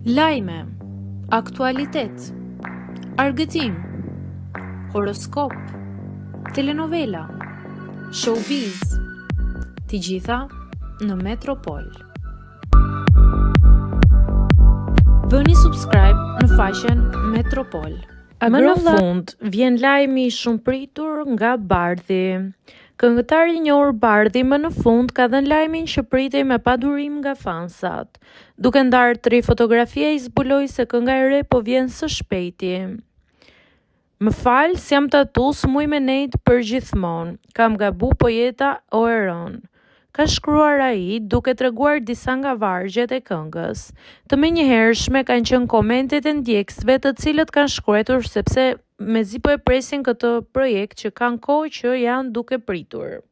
Lajme, aktualitet, argëtim, horoskop, telenovela, showbiz, të gjitha në Metropol. Bëni subscribe në faqen Metropol. Më në fund, vjen lajmi i shumëpritur nga Bardhi. Këngëtari i njohur Bardhi më në fund ka dhënë lajmin që pritej me padurim nga fansat. Duke ndarë tri fotografi ai zbuloi se kënga e re po vjen së shpejti. Më fal, s'jam tatu, s'muj me nejt përgjithmonë. Kam gabu po jeta o e rënë. Ka shkruar ai, duke treguar disa nga vargjet e këngës. Të menjëhershme kanë qenë komentet e ndjekësve të cilët kanë shkruajtur sepse mezi po e presin këtë projekt që kanë kohë që janë duke pritur.